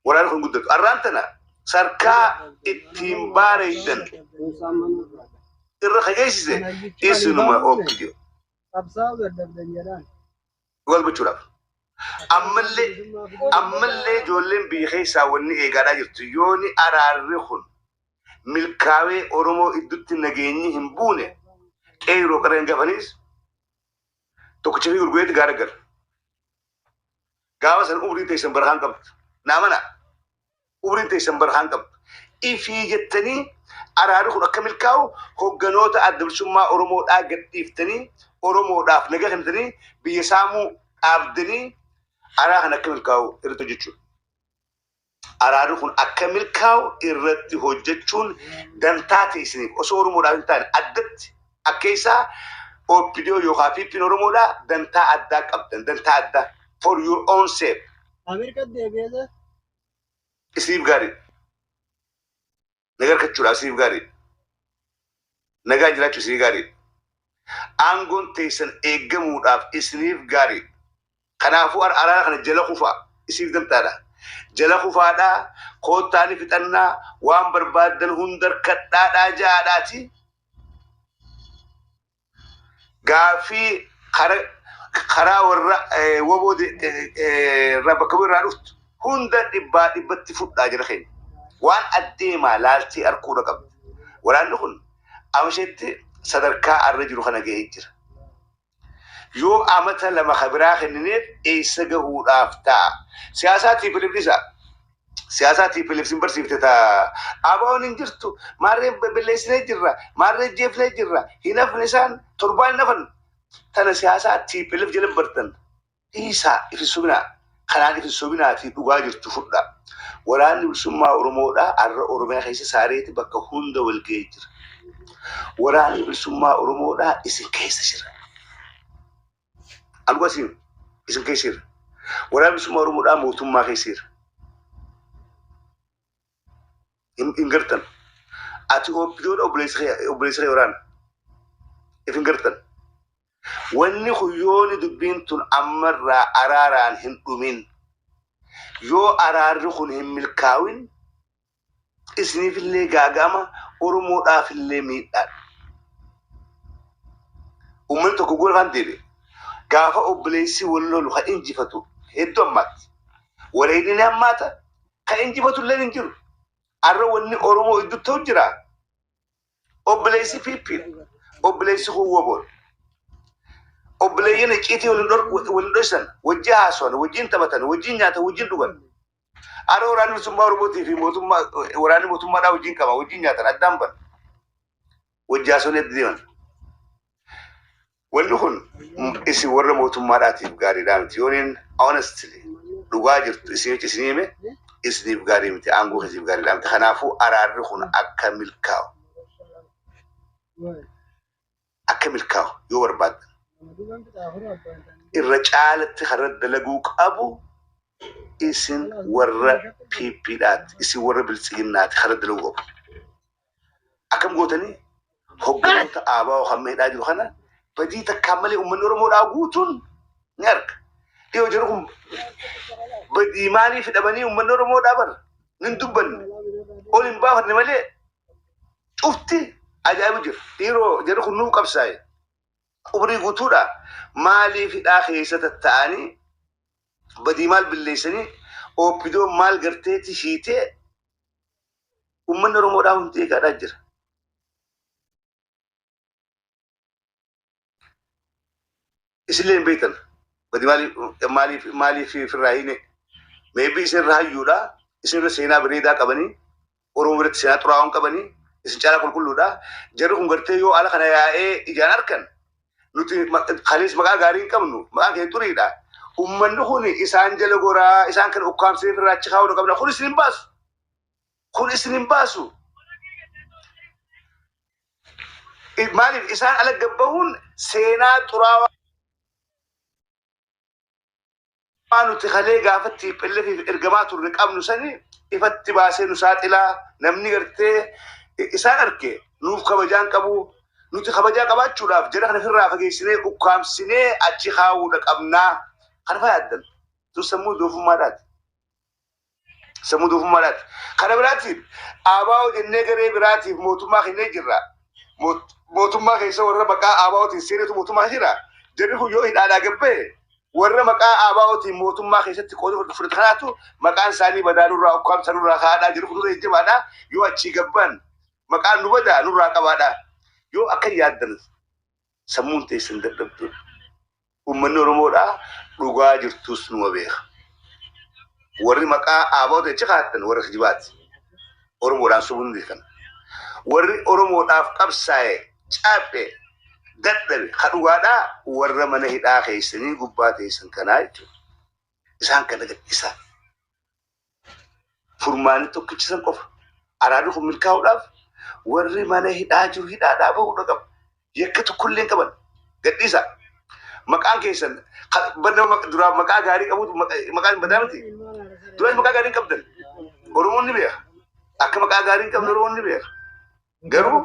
Waraanni kun guddatu. Arraan tana sarkaa ittiin baareeydan irra kageessise isinuma OPDO. Dhugaa dubbachuudhaaf. Ammallee ammallee ijoolleen biyya keessaa wanni eegaadhaa jirtu yooni araarri kun milkaawee Oromoo iddutti nageenyi hin buune qeerroo qarreen gafaniis tokkicha fi gurgureetti gaara gala. Gaafa san umriin teessan barakaan qabdu. Na amanaa. Umriin teessan barakaan qabdu. Ifii jettanii araarri kun akka milkaa'u hogganoota Adda Bilisummaa Oromoodhaa gadhiiftanii Oromoodhaaf nagaa kennitanii biyya saamuu dhaabdanii araara kana akka milkaa'u irratti hojjechuudha. Araarri kun akka milkaa'u irratti hojjechuun dantaa teessaniif osoo Oromoodhaaf hin taane addatti akka isaa OPDO yookaan PPn Oromoodhaa dantaa addaa qabdan, dantaa addaa for your own sake. Ameerika deebi'ee Isiniif gaarii. Nagaa argachuudhaaf isiniif gaarii. Nagaan jiraachuu isiniif gaarii. Aangoon teessan eeggamuudhaaf isiniif gaarii. Kanaafuu araara kana jala kufaa isiniif dantaadha. Jala kufaadhaa koottaa ni fixannaa waan barbaaddan hunda harkadhaadhaa ja'aadhaati. Gaaffii karaa warra waboo irraa bakka bu'e irraa dhuftu hunda dhibbaa dhibbatti fudhaa jira keenya. Waan addeemaa laaltee arkuudha qabdi. Waraanni kun amasheetti sadarkaa arra jiru kana gahee jira. Yoo amata lama ka biraa kennineef eessa gahuudhaaf ta'a? Siyaasaa TPLF dhiisaa. Siyaasaa TPLF sin barsiifte ta ABOn hin jirtu. Maarree belleessinee jirra. Maarree jeefnee jirra. Hin hafne isaan torbaan hin hafan. Tana siyaasaa TPLF jala bartan. Dhiisaa if hin sobinaa. Kanaan if hin sobinaatii dhugaa jirtu fudhaa. Waraanni bilisummaa Oromoodhaa arra Oromiyaa keessa saareeti bakka hunda wal ga'ee jira. Waraanni bilisummaa Oromoodhaa isin keessa jira. An dhugaa isin isin keessa jira. Waraanni bilisummaa Oromoodhaa mootummaa keessa jira. Hin gartan. Ati OPDOdha obboleessa kee waraana. If hin gartan. Wanni kun yooni dubbiin tun ammarraa araaraan hin dhumin, yoo araarri kun hin milkaawin isiniifillee gaaga'ama, Oromoodhaafillee miidhaadha. Ummanni tokko gola afaan deebi'e. Gaafa obboleessi wal lolu ka injifatu hedduu hammaatti. Wareegni ni hammaata, ka injifatulleen hin jiru. Arra wanni Oromoo iddutti ta'u jira. Obboleessi PP, obboleessi kun WBOn. Obboleeyyan icciitii waliin waliin dhoysan, wajji haasawan, wajjin taphatan, wajjin nyaatan, wajjin dhugan. Ara waraanni bilisummaa Oromootii fi mootummaa waraanni mootummaadhaa wajjin qaba, wajjin nyaatan, addaan ban. Wajji haasawanii adda deeman. Wanni kun isin warra mootummaadhaatiif gaariidhaa miti. Yooniin honestly dhugaa jirtu isin isin hime isiniif gaarii miti. Aangoo keessiif gaariidhaa miti. Kanaafuu araarri kun akka milkaa'u akka milkaa'u yoo barbaaddan irra caalatti karra dalaguu qabu isin warra PP dhaati isin warra biltsiginnaati karra dalaguu qabu. Akkam gootanii hogganoota ABO kan miidhaa jiru kana badii takkaan malee uummanni Oromoodhaa guutuun ni arga. Dhiyoo jiru kun badii maaliif hidhamanii uummanni Oromoodhaa bara hin dubbanne ol hin baafanne malee cufti ajaa'ibu jira. Dhiiroo jedhu kun nuuf qabsaa'e umrii guutuudha maaliif hidhaa keessa tatta'anii badii maal billeessanii OPDOn maal garteetti hiitee Uummanni Oromoodhaa hundi eegaadhaa jira. Isinillee hin beektan. Badi maaliif maaliif maaliif firraa hiine? Maybe isin irra hayyuudha. Isin irra seenaa bareedaa qabanii Oromoo biratti seenaa xuraawaan qabanii isin caalaa qulqulluudha. Jarri kun gartee yoo ala kana yaa'ee ijaan arkan nuti kalees maqaa gaarii hin qabnu maqaan keenya xuriidha. Uummanni kun isaan jala goraa isaan kana ukkaamsee firraa achi kaa'uu qabna. Kun isin hin baasu. Kun isin hin baasu. Maaliif isaan ala gabbahuun seenaa xuraawaa nuti kalee gaafa TPLF ergamaa turre qabnu sani ifatti baasee nu saaxilaa namni gartee isaan arke nuuf kabajaan qabu nuti kabajaa qabaachuudhaaf jara kana ofirraa fageessinee ukkaamsinee achi kaa'uudha qabnaa. Kana faa yaaddan tun sammuu doofummaadhaati. Sammuu doofummaadhaati. Kana biraatiin ABO jennee garee biraatiif mootummaa kennee jirra. Mootummaa keessa warra maqaa ABOtiin seenetu mootummaa jira. Jarri kun yoo hidhaadhaa gabbee warra maqaa ABOtiin mootummaa keessatti qooda fudhatu kanaatu maqaan isaanii badaa nurraa ukkaamsa nurraa kaa'aadhaa jiru kun nurra jajjabaadhaa yoo achii gabban maqaan nu badaa nurraa qabaadhaa yoo akka yaaddan sammuun teessan dadhabdu. Uummanni Oromoodhaa dhugaa jirtus numa beeka. Warri maqaa ABOtiin achi kaa'atan warra kijibaati. Oromoodhaan sobuun ni kana. Warri Oromoodhaaf qabsaa'e caaphe dadhabe ka dhugaadhaa warra mana hidhaa keessanii gubbaa teessan kanaa jechuudha. Isaan kana gadhiisaa. Furmaanni tokkichisan qofa. Araarri kun milkaa'uudhaaf warri mana hidhaa jiru hidhaadhaa bahuudha qaba. Yakka tokkollee hin qaban. Gadhiisaa. Maqaan keessan duraan maqaa gaarii qabutu maqaan hin badaa miti. Duraan maqaa gaarii hin qabdan. Oromoon ni beeka. Akka maqaa gaarii hin qabne Oromoon ni beeka. Garuu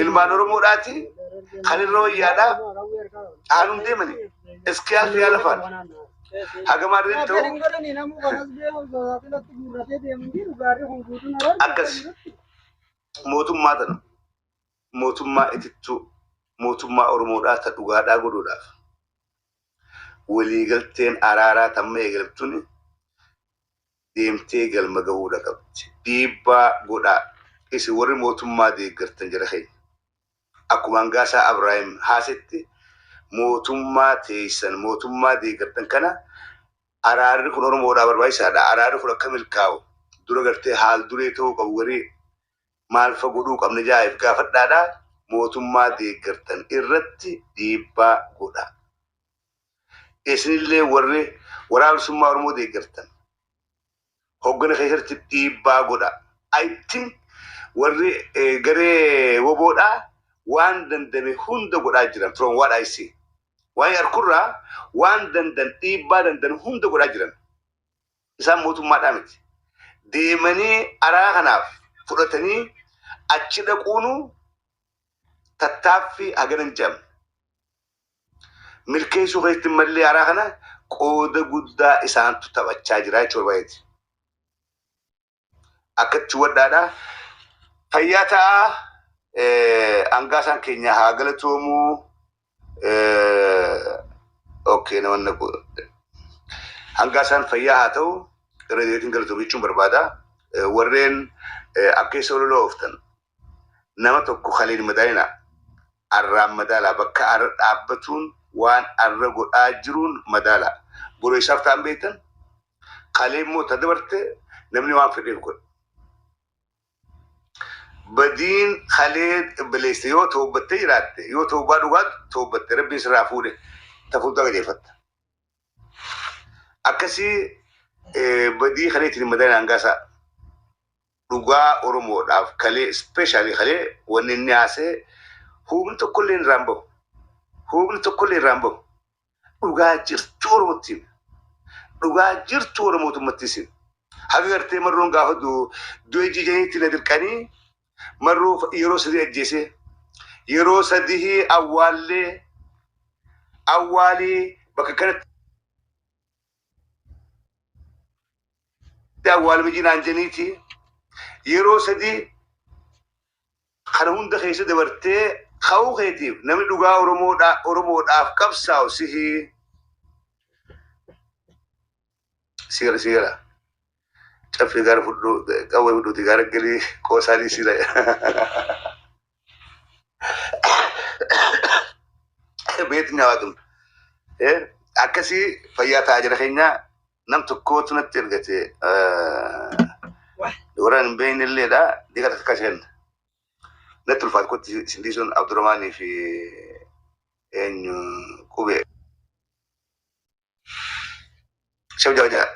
ilmaan Oromoodhaati kan irra wayyaadhaa aanuun deemani. Iskiyaas yaa lafaan. Hagamaarreen ta'u akkas mootummaa tana mootummaa itittuu mootummaa Oromoodhaa ta dhugaadhaa godhuudhaaf waliigalteen araaraa tamma eegalamtuun deemtee galma gahuudha qabdi. Dhiibbaa godhaa isin warri mootummaa deeggartan jira keenya. Akkuma Hangaasaa Abrahaam haasetti mootummaa teessan mootummaa deeggartan kana araarri kun Oromoodhaa barbaachisaadha. Araarri kun akka milkaa'u dura gartee haal duree ta'uu qabu garii maal fa godhuu qabna jaa'eef gaafadhaadha. Mootummaa deeggartan irratti dhiibbaa godha. Isinillee warri waraana bilisummaa Oromoo deeggartan hoggana keessatti dhiibbaa godha. I think warri garee woboodhaa waan dandame hunda godhaa jiran from what I see. Waan harkurraa waan dandan dhiibbaa dandan hunda godhaa jiran. Isaan mootummaadhaa miti. Deemanii araa kanaaf fudhatanii achi dhaquunu tattaaffii hagana hin jedhamne. Milkeessuu keessatti mallee araa kana qooda guddaa isaantu taphachaa jira jechuudha baay'eeti. Akkatti wadhaadhaa. Fayyaa ta'aa hangaasaan keenya haa galatoomuu. Okay, namoonni hangaasaan fayyaa haa ta'u irra deebiin galatoomu jechuun barbaada. Warreen akka isa ololoo ooftan nama tokko kaliin madaalina arraan madaalaa bakka arra dhaabbatuun waan arra godhaa jiruun madaala. Boroo isaaf ta'an beektan kalee immoo ta dabarte namni waan fedheef godha. Badiin kalee baleesse yoo toobbattee jiraatte yoo toobbaa dhugaatu toobbatte rabbiin sirraa fuudhe ta fuuldura qajeelfatta. Akkasii badii kalee ittiin madaalina hangaasaa dhugaa Oromoodhaaf kalee especially kalee wanni inni haasee humni tokkollee irraa hin bahu. Humni tokkollee irraa hin bahu. Dhugaa jirtu Oromootti hima. Dhugaa jirtu Oromootummaatti hima. Haga gartee marroon gaafa du'e jijaniitti na dirqanii marroo yeroo sadii ajjeese yeroo sadii awwaallee awwaalii bakka kanatti awwaalame jinaan jeniiti yeroo sadii kana hunda keessa dabartee ka'uu keetiif namni dhugaa Oromoodhaaf qabsaa'u sihii sigara sigara caffee gaara fudhuu qawwee fudhuuti gaara galii qoosaanii sira beetti nyaatun akkasii fayyaa ta'aa jira keenya nam tokkootu natti ergate warraan hin beekne illeedha diqa takka kenna natti ulfaatu kotti isin dhiisuun Abdurrahmaanii fi eenyu qubee. Shabjaa.